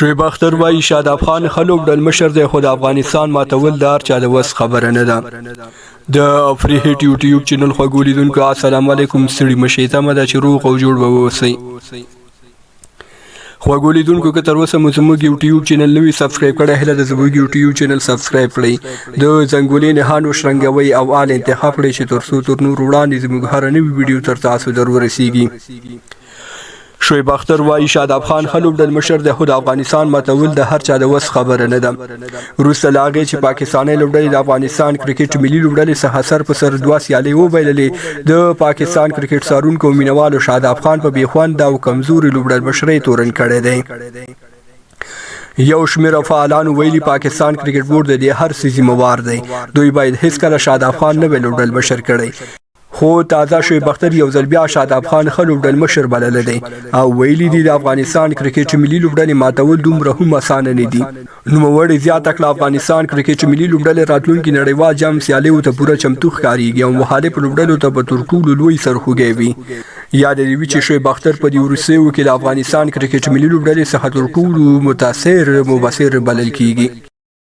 شعیب اختر وایي شاداب خان ښه لوبډلمشر دی خو د افغانستان ماتول د هر چا د وس خبره نه ده. د افری هیټ یوټیوب چینل خوږو لیدونکو السلام علیکم، ستړي مشئ، تمه ده چې روغ او جوړ به واوسئ. خوږو لیدونکو که تر اوسه مو زموږ یوټیوب چینل نه وي سبسکرایب کړی، هیله ده زموږ یوټیوب چینل سبسکرایب کړئ، د زنګولې نښان وشرنګوئ او آل انتخاب کړئ چې تر څو تر نورو وړاندې زموږ هره نوې ویډیو تر تاسو در ورسیږي. شعیب اختر وایي شاداب خان ښه لوبډلمشر دی خو د افغانستان ماتول د هر چا د وس خبره نه ده. وروسته له هغې چې پاکستانۍ لوبډلې د افغانستان کرکټ ملي لوبډلې څخه سر په سر دوه سیالۍ وبایللې، د پاکستان کرکټ څارونکو او مینهوالو شاداب خان په بې خونده او کمزوري لوبډلمشرۍ تورن کړی دی. یو شمېر فعالانو ویلي پاکستان کرکټ بورډ د دې هر څه ذمه وار دی، دوی باید هیڅکله شاداب خان نه وای لوبډلمشر کړی. خو تازه شعیب اختر یو ځل بیا شاداب خان ښه لوبډلمشر بللی دی او ویلي دي د افغانستان کرکټ ملي لوبډلې ماتول دومره هم اسانه نه دي. نوموړي زیاته کړه، افغانستان کرکټ ملي لوبډلې راتلونکي نړیوال جام سیالیو ته پوره چمتو ښکارېږي او مخالف لوبډلو ته به تر ټولو لوی سرخوږی وي. یاده دې وي چې شعیب اختر په دې وروستیو کې د افغانستان کرکټ ملي لوبډلې څخه تر ټولو متاثر مبصر بلل کېږي.